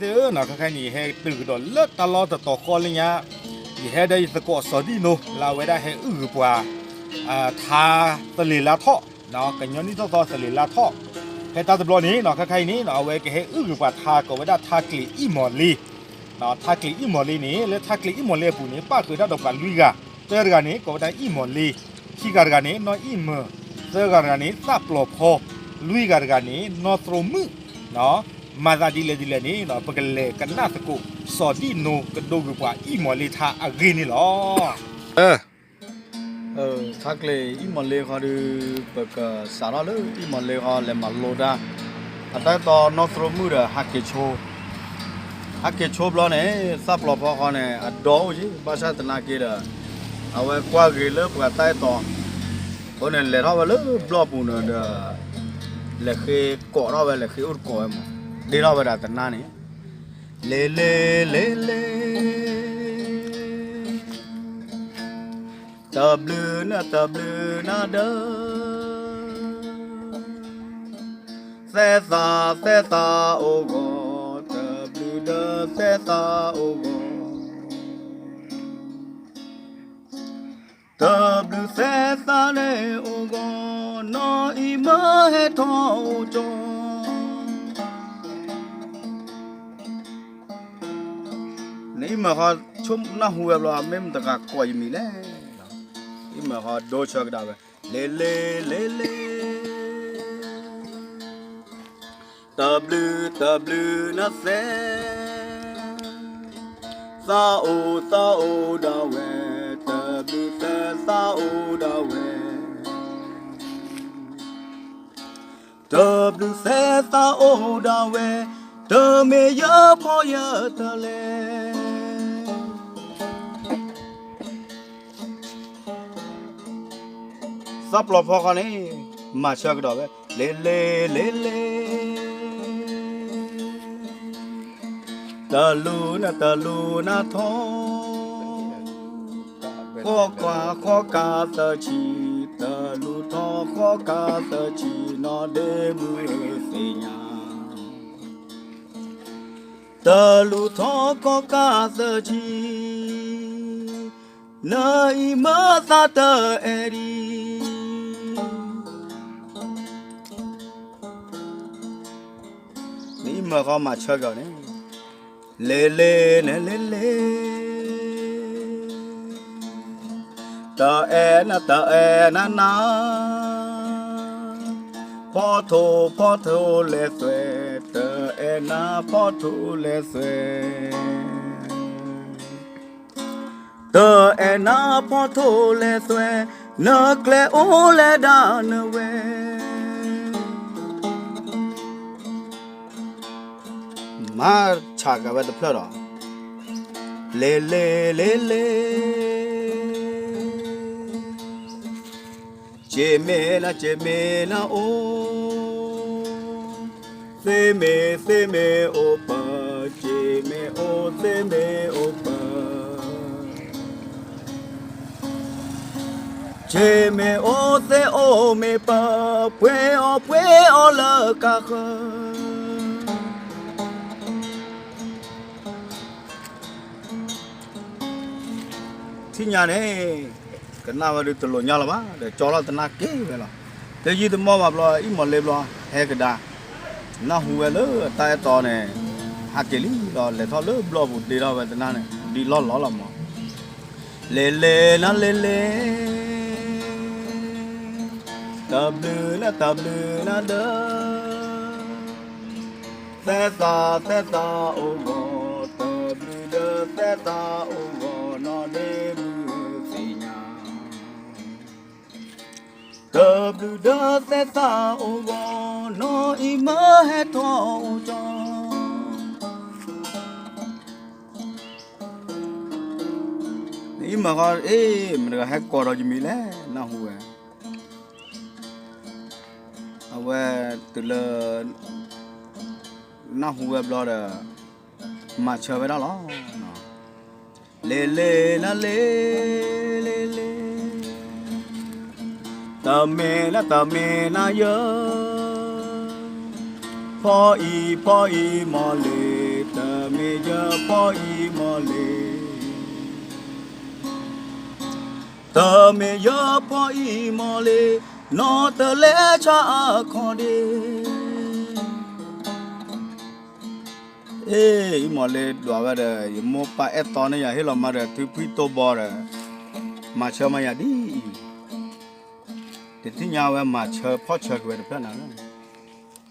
သ့ၣ်ဧၢနီၤ, ခဲခါအံၤန့ၣ် ယဟဲတုၤကဒီးလၢတၢ်လီၢ်တတီၤဃီလၢညါ, ယဟဲဒီးယသကိးစီၤဒံၣ်နိ လၢအဝဲဒၣ်ဟဲအုၣ်ဂုၢ်ပှၤ ထါသလ့ၤလါထီၣ်, ကညီနံၣ်ထီၣ်သီသလ့ၤလါထီၣ်, ဖဲတၢ်တဘျီန့ၣ်နီၤ ခဲခါအံၤန့ၣ်နီၤ အဝဲကဟဲအုၣ်ဂုၢ်ပှၤထါကိးဝဲဒၣ်ထါကျ့ၤအံၣ်မီၤလ့, ထါကျ့ၤအံၣ်မီၤလ့န့ၣ် လၢထါကျ့ၤအံၣ်မီၤလ့အပူၤန့ၣ် ပၣ်ဃုာ်တၢ်ဒီးပှၤလွံၢ်ဂၤ, တၢတဂၤန့ၣ် ကိးဝဲဒၣ်အံၣ်မီၤလ့, ခံဂၤတဂၤန့ၣ် နီၢ်အံၣ်မၢၤ, သၢဂၤတဂၤန့ၣ် သၣ်ပျီၤဖီ, လွံၢ်ဂၤတဂၤန့ၣ် နီၢ်သရိာ်မုၣ်, မၤသးဒ်လဲၣ်ဒ်လဲၣ်န့ၣ် ပကလဲၤကနၣ်သကိး စီၤဒံၣ်နိကဒိဂုၢ်ပှၤအံၣ်မီၤလ့ထါအဂ့ၢ်န့ၣ်လီၤ. ထါကျ့ၤအံၣ်မီၤလ့ဃီဒီး ပကစးထီၣ်လၢအံၣ်မီၤလ့ဃီ လဲၤမၤလိတၢ်, အတၢ်အဲၣ်တီနီၢ်သရိာ်မုၣ်ဒီးဟးက့ၤဆိ, ဟးက့ၤဆိဘျီန့ၣ် သၣ်ပျီၤဖီဃီန့ၣ် အဒီအိၣ်က့ၤ ဘၣ်ဆၣ်သနာ်က့ဒီး အဝဲကွၢ်ဂ့ၤလၢပှၤတၢ်အဲၣ်တီ, အဃိန့ၣ် လဲၤထီၣ်ဝဲလၢဘျီၣ်ပူၤန့ၣ်ဒီး လဲၤဃ့ကိးထီၣ်ဝဲ လဲၤဃ့အိၣ်တကိးဝဲမး, ဒ့ထီၣ်ဝဲဒၣ်သနာ်န့ၣ်, လ့လ့လ့လ့ တဘျုးနၤတဘျုးနၤဒီး, သဲသးသဲသးအိၣ်ဂီၢ်, တဘျုးဒီးသဲသးအိၣ်ဂီၢ်, တဘျုးသဲသးန့ၣ်အိၣ်ဂီၢ်, နီၢ်အံၣ်မၢၤဟဲထီၣ်အိၣ်ကၠီ နအံၣ်မၢၤဃီ ဆိကမိၣ်နၢ်ဟူဝဲဘျီ မ့ၢ်မတၤတဂၤကိးယမံၤလဲၣ်, အံၣ်မၢၤဃီဒိဆၢကဒါဝဲ, လ့လ့လ့လ့, တဘျုးတဘျုးနၤသဲ, သးအိၣ်သးအိၣ်ဒၣ်ဝဲ, တဘျုးသဲသးအိၣ်ဒၣ်ဝဲ တဘျုးသဲသးအိၣ်ဒၣ်ဝဲ, တမ့ၢ်ယဖီယတၢ်လဲၣ်. သၣ်ပျီဖီဃီန့ၣ် မၤဆၢကဒီးဝဲ, လ့လ့လ့လ့ တလူၤနၤတလူၤနၤထီ, ဃီကၤဃီကၤသၢဆံ, တလူၤထီဃီကၤသၢဆံ, နီၢ်ဒ့မုၣ်သ့ၣ်ညါ, တလူၤထီဃီကၤသၢဆံ, နအံၤမၢသးတအဲၣ်ဒံး နအံၤမၢဃီမၤဆၢကီးန့ၣ်, လ့လ့န့ၣ်လ့လ့, တအဲၣ်နၤတအဲၣ်နၤနၤ, ဖီထိၣ်ဖီထိၣ်လဲၤသွဲၣ်, တအဲၣ်နၤဖီထိၣ်လဲၤသွဲၣ်, တအဲၣ်နၤဖီထိၣ်လဲၤသွဲၣ်, နကျဲအိၣ်လဲၤဒၣ်နဝဲ မၤဆၢကီးဝဲတဖျၢၣ်ဒီး, လ့လ့လ့လ့, ကၠ့မ့ၢ်နၤကၠ့မ့ၢ်နၤအိၣ်, သ့မ့ၢ်သ့မ့ၢ်အိၣ်ပၢၢ်, ကၠ့မ့ၢ်အိၣ်သ့မ့ၢ်အိၣ်သ့အိၣ်မ့ၢ်ပၢၢ်, ပှ့ၤအီၣ်ပှ့ၤအီၣ်လၢကါဃၢၤ ထံၣ်ညါန့ၣ်, ကနၣ်ဝဲဒုးတလိၣ်ညီလၢၤဘၣ်, ဒီးကၠီလီၤတနၢ်က့ၤဝဲလီၤ. တယုၢ်တမီၢ်ဘၣ်ဘျီ အံၣ်မီၤလ့ဘျီ ဟဲကဒါ, နၢ်ဟူဝဲလၢတၢ်အဲၣ်တီန့ၣ်, ဟးက့ၤလံလီၤ လဲၤထီၣ်လၢဘျီၣ်ပူၤဒ့ထီၣ်ဝဲတနၢ်န့ၣ် ဒ်လီၢ်လီၢ်လီၤမး. လ့လ့နၤလ့လ့, တဘျုးနၤတဘျုးနၤဒီး သဲသးသဲသးအိၣ်ဂီၢ်, တဘျုးဒီးသဲသးအိၣ်ဂီၢ် နီၢ်ဒ့မုၣ်သ့ၣ်ညါ, တဘျုးဒီးသဲသးအိၣ်ဂီၢ် နီၢ်အံၣ်မၢၤဟဲထီၣ်အိၣ်ကၠီ နအံၣ်မၢၤဃီ အ့ၣ် မတၤတဂၤဟဲကိးဒီးယမံၤလဲၣ် နၢ်ဟူဝဲ, အဝဲတုၤလၢ နၢ်ဟူဝဲဘျီဒီး မၤဆၢဝဲဒၣ်လီၤ. လ့လ့နၤလ့ လ့လ့, တမ့ၢ်နၤတမ့ၢ်နၤယၢ, ဖီအံၤဖီအံၤမီၤလ့ၤ, တ အံၤမီၢ်လ့ၤ, တမ့ၢ်ယဖီအံၤမီၢ်လ့ၤ, နီၢ်တလဲဆါအခီၣ်ဒ့ အ့ အံၤမီၢ်လ့ၤဒွးဝဲဒီး ယမိၢ်ပၢ်အဲၣ်တီန့ၢ်ယၤဟ့ၣ်လီၤမးဒီး ထုဖှံတိဘီဒီး မၤဆၢမးယၤဒ်အံၤ, တသ့ၣ်ညါဝဲမၤဆၢဖီၣ်ဆၢက့ၤဝဲတဖျၢၣ်နၤလီ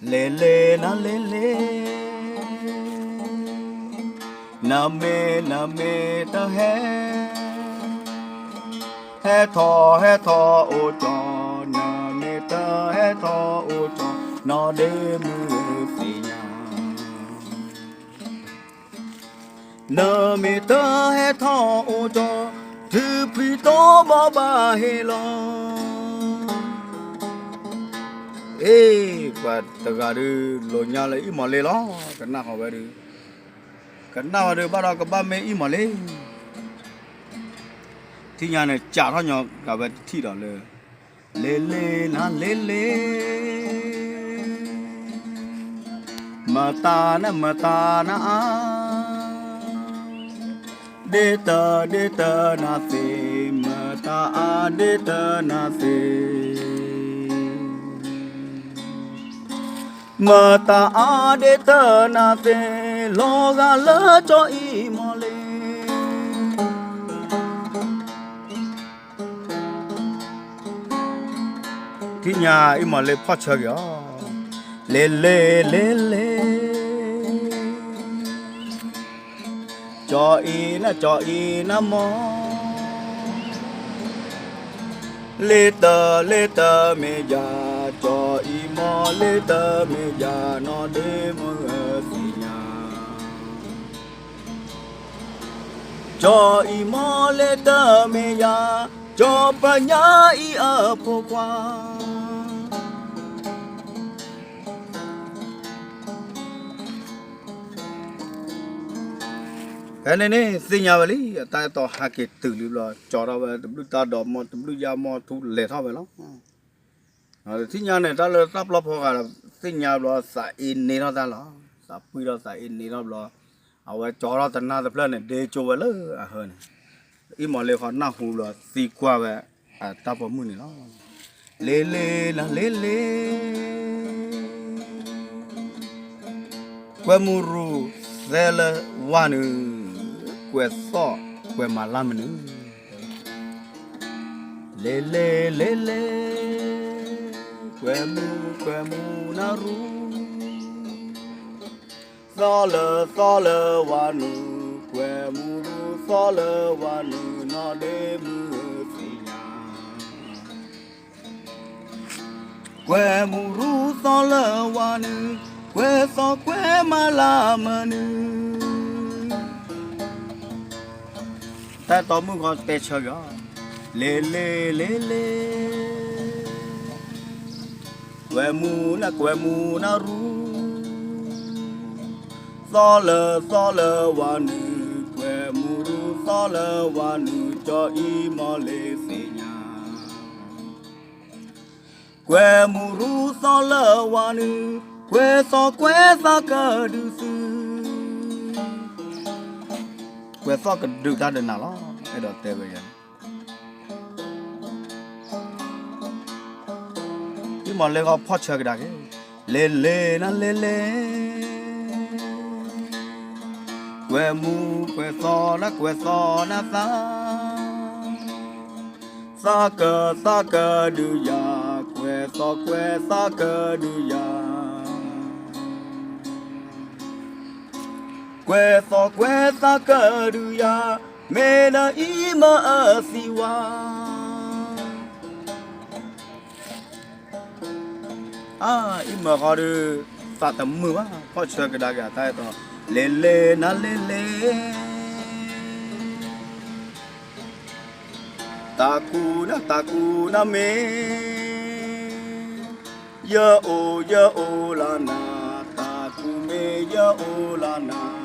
ၤ. လ့ၤလ့ၤနၤလ့ၤလ့ၤ, နမ့ၢ်နမ့ၢ်တဟဲ ဟဲထီၣ်ဟဲထီၣ်အိၣ်ကၠီ, နမ့ၢ်တဟဲထီၣ်အိၣ်ကၠီ, နီၢ်ဒ့မုၢ်သ့ၣ်ညါ နမ့ၢ်တဟဲထီၣ်အိၣ်ကၠီ, ထုဖှံတိဘီဘၣ်ဟ့ၣ်လီၤ. အ့ ပှၤတဂၤဒုး လိာ်ညါလၢအံၤမီၢ်လ့ၤလီၤ. ကနၣ်ဃီၤဝဲဒုး, ကနၣ်ဝဲဒုး ဘၣ်ဒီးကဘၣ်မ့ၢ်အံၤမီၢ်လ့ၤ ထံၣ်ညါန့ၣ် ကးထီၣ်ညီကးဝဲတထံၣ်ဒီးလၢ လ့ၤလ့ၤနၤလ့ၤလ့ၤ, မတၤနမတၤနအါ, ဒ့တၢ်ဒ့တၢ်နသ့ၣ်, မတၤအါဒ့တၢ်နသ့ၣ် မတၤအါဒ့တၢ်နသ့ၣ်, လီၤဂာ်လၢကၠီအံၤမီၢ်လ့ၤ. ထံၣ်ညါအံၤမီၢ်လ့ၤဖီၣ်ဆၢက့ၤအီၤ, လ့ၤလ့ၤလ့ၤလ့ၤ ကၠီအံၤနကၠီအံၤနမီၢ်, လ့ၤတၢ်လ့ၤတၢ်မ့ၢ်ယၤ, ကၠီအံၤမီၢ်လ့ၤတၢ်မ့ၢ်ယၤ, နီၢ်ဒ့မုၢ်သ့ၣ်ညါ, ကၠီအံၤမီၢ်လ့ၤတၢ်မ့ၢ်ယၤ, ကၠီပညါအံၤအဖိခွါ ဖဲန့ၣ်န့ၣ် သ့ၣ်ညါဝဲလံ အတၢ်အဲၣ်တီဟးက့ၤတုၤလံဘျီ ကၠီထီၣ်ဝဲတဘျုးတၢ်ဒီးမီၢ်တဘျုးယါမီၢ်ထူလဲၤထီၣ်ဝဲလီၤ. ထံၣ်ညါန့ၣ် တၢ်လၢတၢ်ပျီဖီဂာ်ဒီး သ့ၣ်ညါဘျီသးအ့န့ထီၣ်တၢ်လီၤ. သးပှံၢ်ထီၣ်သးအ့န့ထီၣ်ဘျီ အဝဲကၠီထီၣ်တနၢ်တဖျၢၣ်န့ၣ် ဒ့ကၠိဝဲလၢအဟၢန့ၣ် အံၤမီၢ်လ့ၤဃီနၢ်ဟူဘျီသံကွၢ်ဝဲ အတၢ်ပိာ်မုၣ်န့ၣ်လီၤ. လ့ၤလ့ၤနၤလ့ၤလ့ၤ ကွဲမုၢ်ရူသဲလၢဝါနုၤ, ကွဲးသီၣ်ကွဲးမၤလါမနုၤ, လ့ၤလ့ၤလ့ၤလ့ၤ ကွဲမုၢ်ကွဲမုၢ်နၢ်ရူ သီၣ်လၢသီၣ်လၢဝါနုၤ, ကွဲမုၢ်ရူသီၣ်လၢဝါနုၤ, နီၢ်ဒ့မုၢ်သ့ၣ်ညါ, ကွဲမုၢ်ရူသီၣ်လၢဝါနုၤ, ကွဲးသီၣ်ကွဲးမၤလါမနုၤ, တၢ်တီမုၣ်ဃီတဲဆၢက့ၤအီၤ, လ့ၤလ့ၤလ့ၤလ့ၤ ကွဲမုၢ်နၤကွဲမုၢ်နၢ်ရူ, သီၣ်လၢသီၣ်လၢဝါနုၤ, ကွဲမုၢ်ရူသီၣ်လၢဝါနုၤ, ကၠီအံၤမီၢ်လ့ၤသ့ၣ်ညါ, ကွဲမုၢ်ရူသီၣ်လၢဝါနုၤ, ကွဲးသီၣ်ကွဲးသးကဒုးသု, ကွဲးသီၣ်ကဒုးတၢ်ဒီးနၤလီၤ. အဲၣ်ဒိးတဲဝဲယၤ အံၤမီၢ်လ့ၤဃီဖီၣ်ဆၢကဒါက့ၤ, လ့ၤလ့ၤနၤလ့ၤလ့ၤ, ကွဲမုၢ်ကွဲးသီၣ်နၤကွဲးသီၣ်နၤသး, သးကသးကဒုးယၤ, ကွဲးသီၣ်ကွဲးသးကဒုးယၤ, ကွဲးသီၣ်ကွဲးသးကဒုးယၤ, မ့ၢ်နအံၤမၤအသံဝါ အါ အံၤမၢဃီဒီး သးတမုာ်ဘၣ် ဖီၣ်ဆၢကဒါက့ၤအတၢ်အဲၣ်တီ, လ့ၤလ့ၤနၤလ့ၤလ့ၤ, တၢ်ကူၣ်နၤတၢ်ကူၣ်နၤမ့ၢ် ယအိၣ်ယအိၣ်လၢနၤ, တၢ်ကူၣ်မ့ၢ်ယအိၣ်လၢနၤ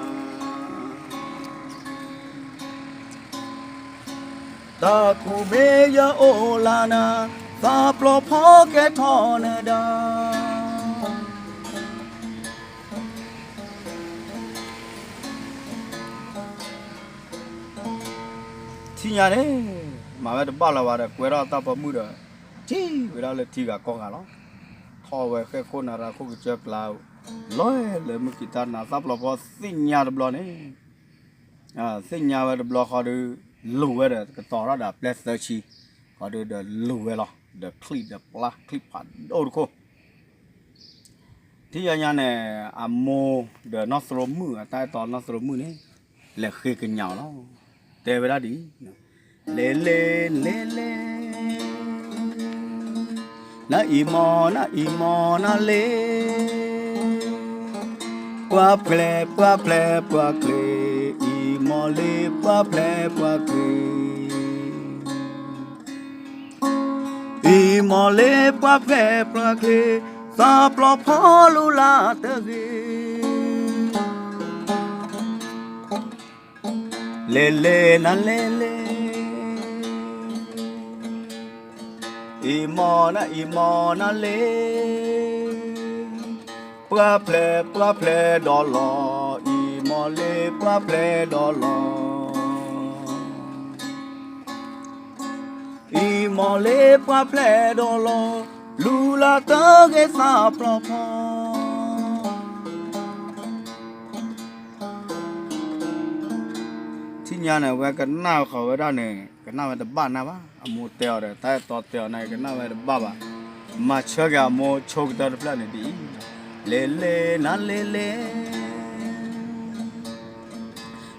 တၢ်ကူၣ်မ့ၢ်ယအိၣ်လၢနၤ, သးပျီဖီကဲထီၣ်နဒါ. ထံၣ်ညါန့ၣ် မၤဝဲတဘၣ်လၢၤဘၣ်ဒီး ကွဲထီၣ်တၢ်ပိာ်မုၣ်ဒီး က့ၤဝဲဒၣ်လၢထံဂၤကီၢ်ဂၤလီၤ. ထီၣ်ဝဲဃဲၣ်ခိၣ်နၢ်ရၢခိၣ်ကစၢၢ်ကျါ လီၤလၢမုၢ်ကံၤတၢ်နၤ သၣ်ပျီဖီသ့ၣ်ညါတဘျီန့ၣ် သ့ၣ်ညါဝဲတဘျီဃီဒီး လူၤဝဲဒီး ကတီၤထီၣ်ဒီးအပျဲၢ်သၢဆံ ဃီဒီး ဒီးလူၤဝဲလီၤ. ဒီးချံၣ်ဒီးပျၢ် ချံၣ်ဖးဒိၣ်တခိၣ် ထံၣ်ညါန့ၣ် အမိၢ်ဒီးနီၢ်သရိာ်မုၣ် အတၢ်အဲၣ်တီနီၢ်သရိာ်မုၣ်န့ၣ် လဲၤဃ့ကညးအီၤလီၤ. တဲဝဲဒၣ်ဒ်အံၤ, လဲၤလဲၤလဲၤလဲၤ နအံၤမီၢ် နအံၤမီၢ်နၤလဲၤ, ပှၢ်ဖျဲး ပှၢ်ဖျဲး ပှၢ်ချ့, အံၤမီၢ်လ့ ပှၢ်ဖျဲး ပှၢ်ချ့, အံၤမီၢ်လ့ ပှၢ်ဖျဲး ပှၢ်ချ့, သၣ်ပျီဖီလူလၢ်တဂ့ၤ လဲၤလဲၤနၤလဲၤလဲၤ, အံၤမီၢ် နအံၤမီၢ်နၤလဲၤ, ပှၢ်ဖျဲး ပှၢ်ဖျဲးဒီးလီၤ, အံၤမီၢ်လ့ ပှၢ်ဖျဲးဒီးလီၤ, အံၤမီၢ်လ့ ပှၢ်ဖျဲးဒီးလီၤ, လူလၢ်တဂ့ၤ သၣ်ပျီဖီ ထံၣ်ညါန့ၣ် အဝဲကနၣ်ဃီၤဝဲဒၣ်န့ၣ် ကနၣ်ဝဲတဘၣ်နၢ်ဘၣ်. အမိၢ်တဲအီၤဒီး တၢ်အဲၣ်တီတဲအီၤန့ၣ် ကနၣ်ဝဲတဘၣ်ဘၣ်. မၤဆၢက့ၤအမိၢ်ဆိကတၢၢ်တဖျၢၣ်န့ၣ်ဒ်အံၤ, လဲၤလဲၤနၤလဲၤလဲ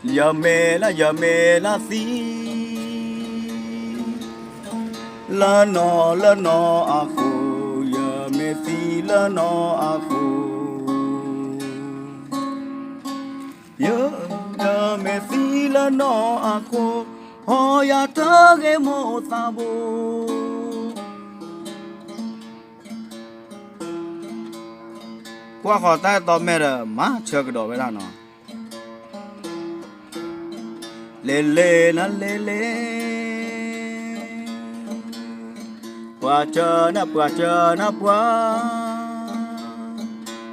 ၤ, ယမ့ၢ်လၢယမ့ၢ်နၤသံ လၢနီၢ်လၢနီၢ်အဃိ, ယမ့ၢ်သံလၢနီၢ်အဃိ, ယမ့ၢ်သံလၢနီၢ်အဃိ, ဟီၣ်ယၤတဂ့ၤမိၢ်သးဘိ ကွၢ်ဃီၤတၢ်အဲၣ်တီမဲာ်ဒီး မၤဆၢကဒီးဝဲဒၣ်နီၤ. လဲၤလဲၤနၤလဲၤလဲၤ, ပှၤစၢၤနၤ ပှၤစၢၤနၤပှၤ,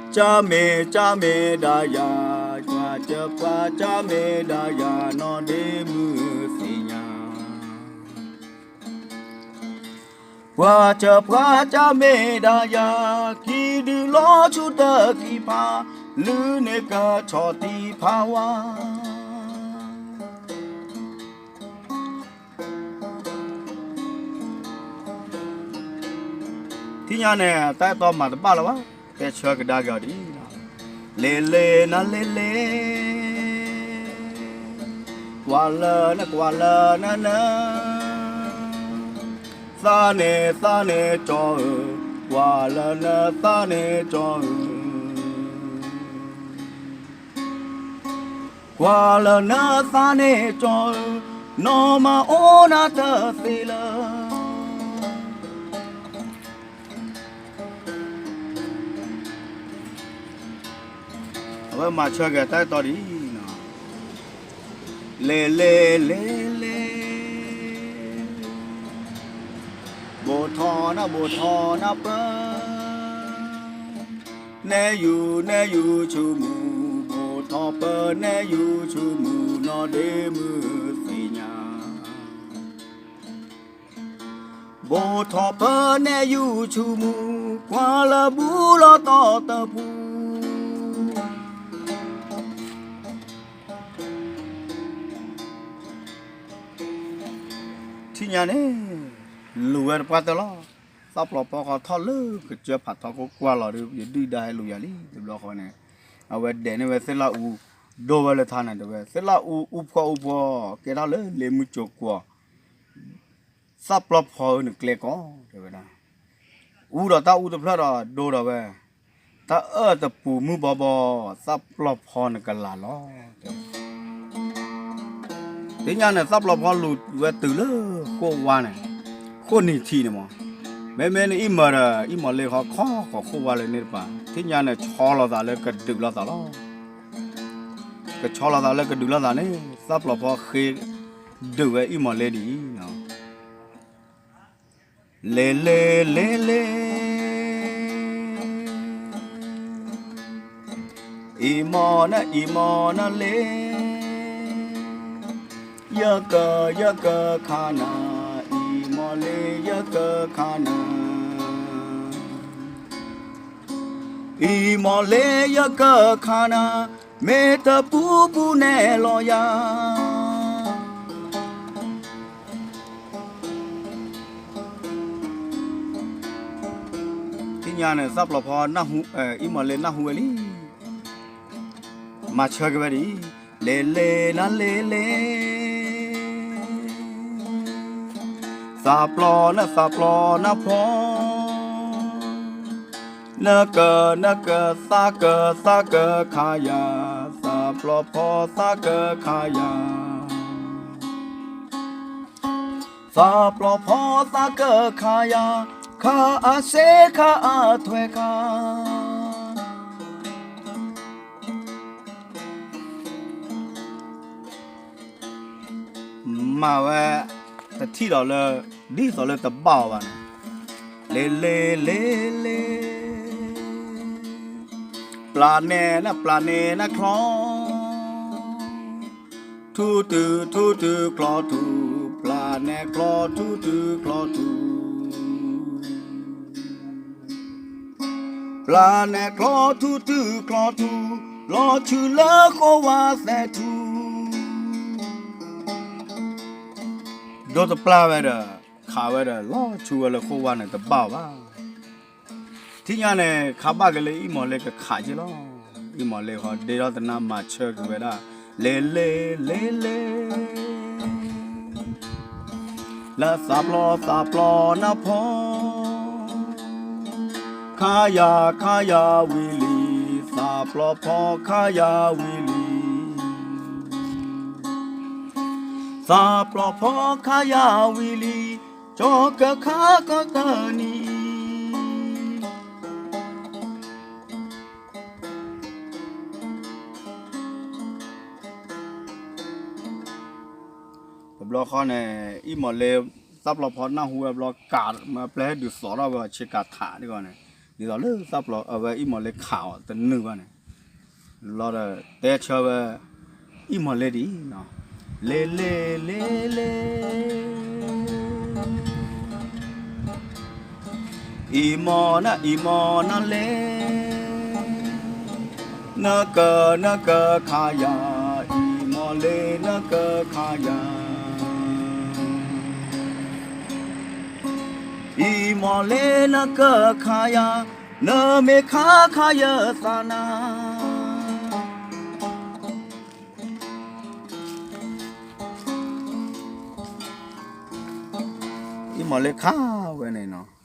ကၢ်မ့ၢ်ကၢ်မ့ၢ်ဒၣ်ယၤ, ပှၤစၢၤပှၤကၢ်မ့ၢ်ဒၣ်ယၤ နီၢ်ဒ့မုၣ်သ့ၣ်ညါ ပှၤစၢၤပှၤကၢ်မ့ၢ်ဒၣ်ယၤ, ကံၢ်ဒုးလီၤဆူတကံၢ်ဖး, လုၢ်န့ၢ်ကဆီၣ်တံၢ်ဖးဝါ ထံၣ်ညါန့ၣ် တၢ်အဲၣ်တီမၤတဘၣ်လၢၤဘၣ်, တဲဆၢကဒါက့ၤအီၤဒ်အံၤ, လဲၤလဲၤနၤလဲၤလဲၤ, ကွၢ်လၢနၤ ကွၢ်လၢနၤနၤ, သးန့ၣ်သးန့ၣ်ကၠီဧၢ, ကွၢ်လၢနၤသးန့ၣ်ကၠီဧၢ ကွၢ်လၢနၤသးန့ၣ်ကၠီဧၢ, နီၢ်မၤအိၣ်နၤတသ့လၢၤ အဝဲမၤဆၢက့ၤတၢ်အဲၣ်တီဒ်အံၤ, လဲၤလဲၤလဲၤလဲၤ, ဘိၣ်ထီၣ်နၤ ဘိၣ်ထီၣ်နၤပၢၤ, နဲယူၤနဲယူၤဆူမူ, ဘိၣ်ထီၣ်ပၢၤနဲယူၤဆူမူ, နီၢ်ဒ့မုၣ်သ့ၣ်ညါ ဘိၣ်ထီၣ်ပၢၤနဲယူၤဆူမူ, ကွၢ်လၢဘူၣ်လီၤတီၤတပူၤ ထံၣ်ညါန့ၣ် လူၤဝဲတပှၢ်တၢၢ်လီၤ. သၣ်ပျီဖီဃီထီၣ်လၢကစၢၢ်ဖးထီခိၣ်ကွၢ်လီၤဒီး ယဒုၣ်ဒါဟဲလူၤယၤလံ တဘျီဃီန့ၣ်, အဝဲဒဲးန့ၢ်ဝဲသ့ၣ်လၣ်အူ ဒိဝဲလၢထါန့ၣ် တဲဝဲ သ့ၣ်လၣ်အူအူဖှီၣ်အူဖှီၣ် ကဲထီၣ်လၢလ့မုၢ်ကၠိၤကွီၤ သၣ်ပျီဖီဧၢ နကျဲကီး တဲဝဲဒၣ်, အူဒီးတၢ်အူတဖျၢၣ်ဒီးဒိဒီးဝဲ, တၢ်အၢၣ်တပူၤမုၢ်ဘီဘီ, သၣ်ပျီဖီနကလၤလီၤ တဲဝဲ. သ့ၣ်ညါန့ၣ် သၣ်ပျီဖီလူၤဝဲတုၤလၢဃိၣ်ဝါန့ၣ်, ဃိၣ်နံၤထံးန့ၣ်မး, မ့မ့ၢ်နအံၣ်မၢၢ်ဒီး အံၣ်မီၢ်လ့ခီခီဃီၤဃိၣ်ဝါလၢန့ၣ်တပၤ, သ့ၣ်ညါန့ၣ် ဆီလီၤသးလၢကဒုးလိာ်သးလီၤ. ကဆီလီၤသးလၢကဒုးလိာ်သးန့ၣ် သၣ်ပျီဖီဃ့ဒုးဝဲအံၣ်မီၢ်လ့ဒ်အံၤ, လဲၤလဲၤလဲၤလဲၤ, အံၣ်မီၢ်နၤ အံၣ်မီၢ်နၤလဲၤ ယက ယကခးနၤ, အံၤမီၢ်လ့ယကခးနၤ, အံၤမီၢ်လ့ယကခးနၤ, မ့ၢ်တပူၤပူၤနဲၣ်လီၤယၤ သ့ၣ်ညါန့ၣ် သးပျီဖီ အံၤမီၢ်လ့နၢ်ဟူဝဲလံ, မၤဆၢက့ၤဝဲဒ်အံၤ, လ့လ့နၤလ့လ့, သးပျီနသးပျီနၢ်ဖီ, နက နက သးက သးကခးယၤ, သးပျီဖီသးကခးယၤ သးပျီဖီသးကခးယၤ, ခးအစ့ခးအထွဲခး, မၤဝဲ တထံၣ်ဒီးလၢ ဒ်သိးလၢတဘၣ်အီၤဘၣ်န့ၣ်, လ့လ့လ့လ့, ပျၢ်နဲၣ်နပျၢ်နဲၣ်နချီ ထူတုၤထူတုၤချီထူ, ပျၢ်နဲၣ်ချီထူတုၤချီထူ, ပျၢ်နဲၣ်ချီထူတုၤချီထူ, လီၤဆူလၢဃိဝါသဲထူ, ဒိတပျၢ်ဝဲဒီး ခးဝဲဒီး လီၤဆူဝဲလၢဃိဝါန့ၣ်တဘၣ်အီၤဘၣ်. ထံၣ်ညါန့ၣ် ခးဘၣ်က့ၤလၢအံၤမီၢ်လ့ကခးက့ၤလီၤ. အံၤမီၢ်လ့ဃီ ဒ့ထီၣ်တနါမၤဆၢက့ၤဝဲဒၣ်, လ့လ့လ့လ့, လၢသးပျီသးပျီနၢ်ဖီ, ခးယၤခးယၤဝံၤလံ, သးပျီဖီခးယၤဝံၤလံ, သးပျီဖီခးယၤဝံၤလံ, ကၠီကခးကကနံၤ တဘျီဃီန့ၣ် အံၤမီၢ်လ့ သးပျီဖီနၢ်ဟူဝဲဘျီ ကးမၢပျဲဟဲဒုးသီၣ်ထီၣ်ဝဲအီၤ ဆ့ကၤထးဒ်ဂီၢ်န့ၣ်, ဒ်သိးလၢသးပျီအဝဲအံၤမီၢ်လ့ခးအီၤတနုာ်ဘၣ်န့ၣ်, လီၤဒီးတဲဆၢဝဲ အံၤမီၢ်လ့ဒ်အံၤ, လ့လ့လ့လ့ အံၤမီၢ်နၤအံၤမီၢ်နၤလ့, နကနကခးယၤ, အံၤမီၢ်လ့နကခးယၤ, အံၤမီၢ်လ့နကခးယၤ, နမ့ၢ်ခးခးယသးနၤ အံၤမီၢ်လ့ခးဝဲန့ၣ်နီၤ,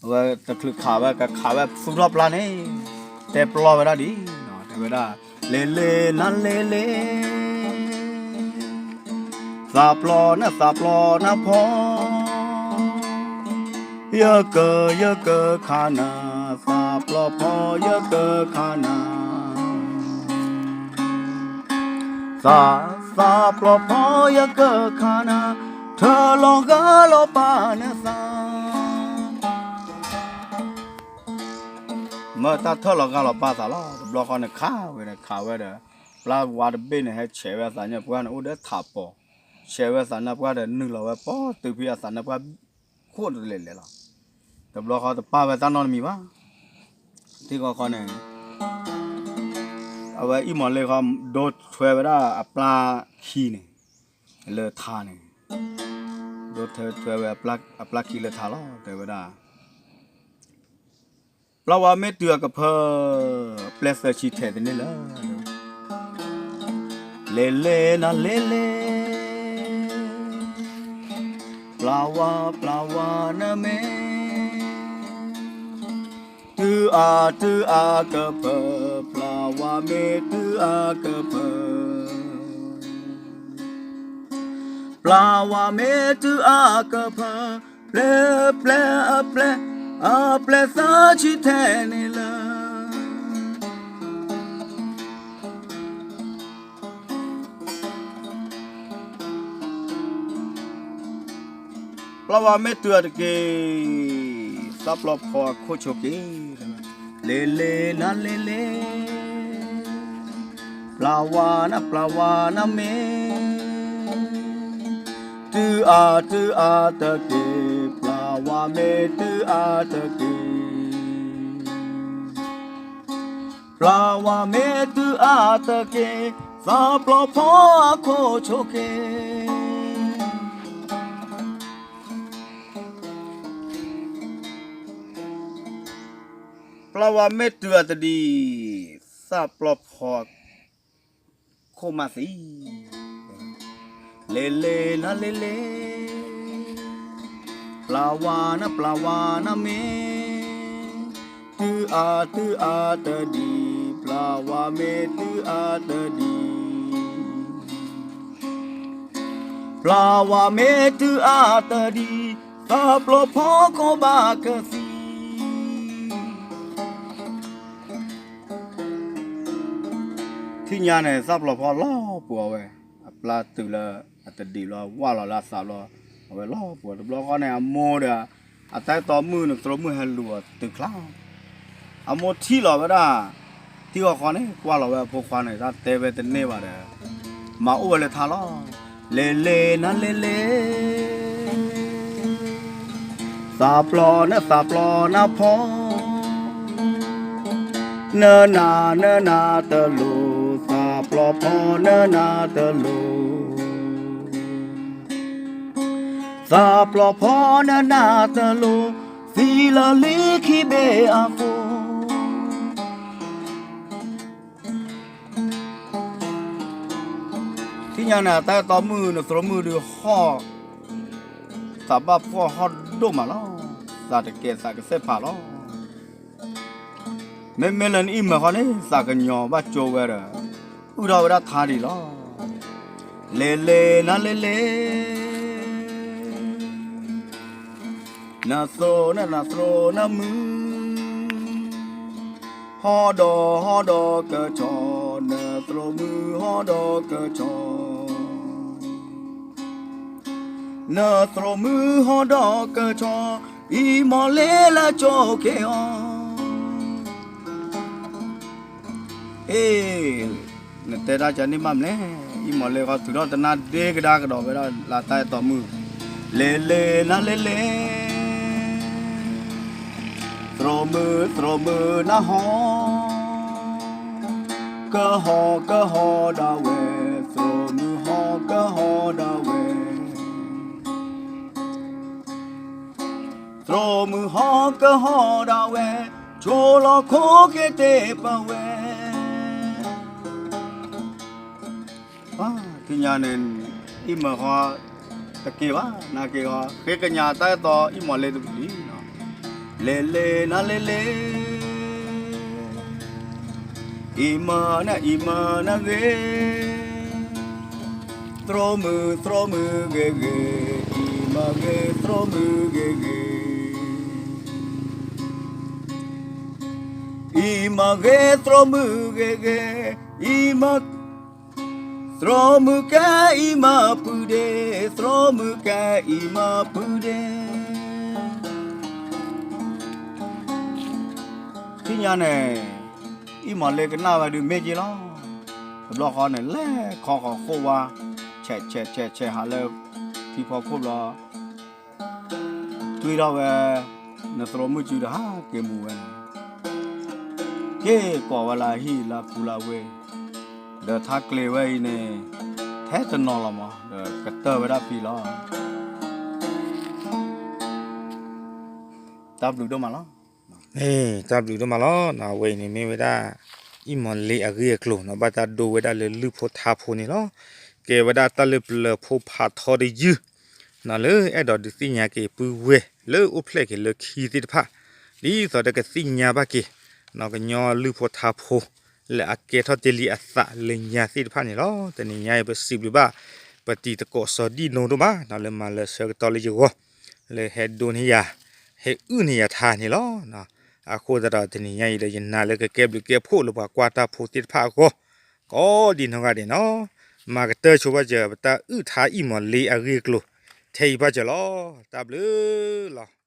အဝဲတချုးခးဝဲ ကခးဝဲသူၣ်ထီၣ်ပျၢ်န့ၣ်, တဲပျီဝဲဒၣ်ဒ်အံၤ, တဲဝဲဒၣ်, လ့လ့နၤလ့လ့, သးပျီနၤသးပျီနၢ်ဖီ, ယကယကခးနၤ, သးပျီဖီယကခးနၤ သး သးပျီဖီယကခးနၤ, ထၢၣ်လီၤဂာ်လီၤပာ်နသး, မၢတၢ်ထၢၣ်လီၤဂာ်လီၤပာ်သးလီၤ. တဘျီဃီန့ၣ်ခးဝဲဒီး ခးဝဲဒီး ပျၢ်ဝါတဘ့ၣ်န့ၣ် ဟဲဆဲးဝဲအသးညၣ်ပှၢ်န့ၣ် အိၣ်ဒီးထးပီၤ, ဆဲးဝဲအသးညၣ်ပှၢ်ဒီး နုာ်လီၤဝဲပီၢ်တုၤဖဲအသးညၣ်ပှၢ် ခိၣ်တလဲၤလဲၤလီၤ. တဘျီဃီတပာ်ဝဲတၢ်နီတမံၤဘၣ်. ထံဃီဃီန့ၣ် အဝဲအံၤမီၢ်လ့ဃီ ဒိထွဲဝဲဒၣ်အပျၢ်ခံန့ၣ် လၢထးန့ၣ်, ဒိထွဲဝဲအပျၢ်ခံလၢထးလီၤ. တဲဝဲဒၣ် ပျၢ်ဝါမ့ၢ်တုၤအကဖၢ, ပျဲသၢဆံထဲးသန့ၣ်လၢ လဲၤလဲၤနၤလဲၤလဲၤ, ပျၢ်ဝါ ပျၢ်ဝါနမ့ၢ် တုၤအါ တုၤအါကဖၢ, ပျၢ်ဝါမ့ၢ်တုၤအါကဖၢ, ပျၢ်ဝါမ့ၢ်တုၤအါကဖၢ, ပျဲ ပျဲ အပျဲ အပျဲသၢဆံထဲးန့ၣ်လၢ ပျၢ်ဝါမ့ၢ်တုၤအါတက့ၢ်, သးပျီဖီအခိၣ်ဆိးက့ၤ, လဲၤလဲၤနၤလဲၤလဲၤ, ပျၢ်ဝါနပျၢ်ဝါနမ့ၢ် တုၤအါတုၤအါတက့ၢ်, ပျၢ်ဝါမ့ၢ်တုၤအါတက့ၢ်. ပျၢ်ဝါမ့ၢ်တုၤအါတက့ၢ်, သးပျီဖီအခိၣ်ဆိးက့. ပျၢ်ဝါမ့ၢ်တုၤအါတဒံး, သးပျီဖီ ခိၣ်မးသံ, လ့လ့နၤလ့လ့, ပျၢ်ဝါနပျၢ်ဝါနမ့ၢ်, တုၤအါတုၤအါတဒံး, ပျၢ်ဝါမ့ၢ်တုၤအါတဒံး, ပျၢ်ဝါမ့ၢ်တုၤအါတဒံး, သးပျီဖီခိၣ်ဘၣ်ကသံ. ထံၣ်ညါန့ၣ် သးပျီဖီလီၤပှီၤဝဲ, အပျၢ်တုၤလၢအတဒံးဘျီ ဝၢ်လီၤလၢအသးဘျီ, အဝဲလီၤပှီၤတဘျီဃီန့ၣ် အမိၢ်ဒီး အတၢ်အဲၣ်တီမုၣ်နသရိာ်မုၣ်ဟဲလူၤအီၤတုၤချါ, အမိၢ်ထံၣ်လီၤဝဲဒၣ်, ထံၣ်ဃီဃီန့ၣ် ကွၢ်လီၤဝဲအဖိခွါန့ၣ် တၢ်တဲဝဲတန့ၢ်ဘၣ်ဒီး, မၤအိၣ်ဝဲလၢထါလီၤ. လ့လ့နၤလ့လ့ သးပျီနသးပျီနဖီ, နနၤနနၤတလိၤ, သးပျီဖီနနၤတလိၤ, သးပျီဖီနနၤတလိၤ, သံလၢလံခံဘ့ၣ်အဃိ. ထံၣ်ညါန့ၣ် အတၢ်အဲၣ်တီမုၣ်နသရိာ်မုၣ်ဒုးဟီၣ်, သးဘၣ်ဖှီၣ်ဟီၣ်ဒိၣ်မးလီၤ, သးတကဲသးကစဲးဖးလီၤ. မ့မ့ၢ်လၢနအံၣ်မၢၤဃီန့ၣ် သးကညီၤဘၣ်ကၠိဝဲဒီး, အုၣ်ထီၣ်ဝဲဒၣ်ထါဒံးလီၤ. လ့လ့နၤလ့လ့ နသရိာ်နသရိာ်နမုၢ်, ဟီၣ်ဒီးဟီၣ်ဒီးကဆီ, နသရိာ်မုၢ်ဟီၣ်ဒီးကဆီ, နသရိာ်မုၢ်ဟီၣ်ဒီးကဆီ, အံၤမီၢ်လ့လၢကၠိက့ၤအီၤ. အ့ နတဲတၢ်ကန့ၢ်ဘၣ်မလဲၣ်, အံၤမီၢ်လ့ဃီ ထုးထီၣ်တနါဒ့ကဒါကဒီးဝဲဒၣ်လၢတၢ်အဲၣ်တီမုၣ်, လ့လ့နၤလ့လ့ သရိာ်မုၢ်သရိာ်မုၢ်နဟီၣ်, ကဟီၣ်ကဟီၣ်ဒၣ်ဝဲ, သရိာ်မုၢ်ဟီၣ်ကဟီၣ်ဒၣ်ဝဲ, သရိာ်မုၢ်ဟီၣ်ကဟီၣ်ဒၣ်ဝဲ, ဆိလီၤခိၣ်က့ၤတ့ၢ်ပဝဲ. ထံၣ်ညါန့ၣ် အံၣ်မၢၤဃီ တက့ၤဘၣ် နာ်က့ၤဃီ ဃ့ကညးတၢ်အဲၣ်တီအံၣ်မီၢ်လ့တဘျုးလံ. လ့လ့နၤလ့လ့ အံၣ်မၢၤနၤအံၣ်မၢၤနၤဂ့ၤ, သရိာ်မုၢ်သရိာ်မုၢ်ဂ့ၤဂ့ၤ, အံၣ်မၢၤဂ့ၤသရိာ်မုၢ်ဂ့ၤဂ့ၤ, အံၣ်မၢၤဂ့ၤသရိာ်မုၢ်ဂ့ၤဂ့ၤ, အံၣ်မၢၤ သရိာ်မုၢ်ကဲအံၣ်မၢၤပုၢ်ဒ့, သရိာ်မုၢ်ကဲအံၣ်မၢၤပုၢ်ဒ့. ထံၣ်ညါန့ၣ် အံၣ်မီၢ်လ့ကနၣ်ဝဲဒုးမ့ၢ်က့လီၤ. တဘျီဃီန့ၣ် လဲၤခီဃီၤဃိၣ်ဝါ ဆဲးဆဲးဆဲးဆဲးဟးလၢထံဖီခိၣ်ဘျီ တွံၢ်ထီၣ်ဝဲ နသရိာ်မုၣ်စုဒီးဟးက့ၤမူဝဲန့ၣ်, က့ၤကိးဝဲလၢအဟံၣ်လၢအကူလၢအဝ့ၢ်, ဒီးထါကျဲၤဝဲအံၤန့ၣ် ထဲတနီၤလီၤမး ဒီးကတၢၢ်ဝဲဒၣ်ဖံလီၤ. တၢ်ဘျုးဒိၣ်မးလီၤ. တၢ်ဘျုးဒိၣ်မးလီၤ. အဝဲအံၤန့ၣ်မ့ၢ်ဝဲဒၣ် အံၣ်မီၢ်လ့အဂ့ၢ်အကျိၤနီၤ ဘၣ်တၢ်ဒိဝဲဒၣ်လၢလုၢ်ဖိထါဖိန့ၣ်လီၤ. ကဲဝဲဒၣ်တၢ်လၢပျၢၤဖိဖးထီတယုၢ် နီၤ လၢအဲၣ်ဒိးဒုးသ့ၣ်ညါက့ၤပုၢ်ဝဲၢ်လၢအိၣ်ဖျဲၣ်က့ၤလၢခံသ့ၣ်တဖၣ် ဒ်သိးဒီးကသ့ၣ်ညါဘၣ်က့ၤ နီၤ ကညီလုၢ်ဖိထါဖိ လၢအကဲထီၣ်တ့ၢ်လံအသးလၢညါသ့ၣ်တဖၣ်န့ၣ်လီၤ. တနံၤညါအံၤပစံးဘျုးဘၣ် ပတံၤသကိးစီၤဒံၣ်နိဒိၣ်မး နီၤ လၢမၤလၢဆၢကတီၢ်လၢယဂီၢ် လၢဟဲဒိန့ၢ်ယၤ ဟဲအုၣ်န့ၢ်ယၤထါန့ၣ်လီၤ. အဃိသတးဒီးတနံၤညါအံၤဒီး ယနာ်လၢကကဲဘျုးကဲဖှိၣ်လၢပှၤကွၢ်တၢ်ဖိသ့ၣ်တဖၣ်အဂီၢ် ကိးဒံနီၢ်ဂၤဒဲးနီၤ. မၤကတၢၢ်ဆိဘၣ်စၢၤ ပတၢ်အုၣ်ထါအံၣ်မီၢ်လ့အဂ့ၢ်အကျိၤ ထဲအံၤဘၣ်စၢၤလီၤ. တၢ်ဘျုးလီၤ.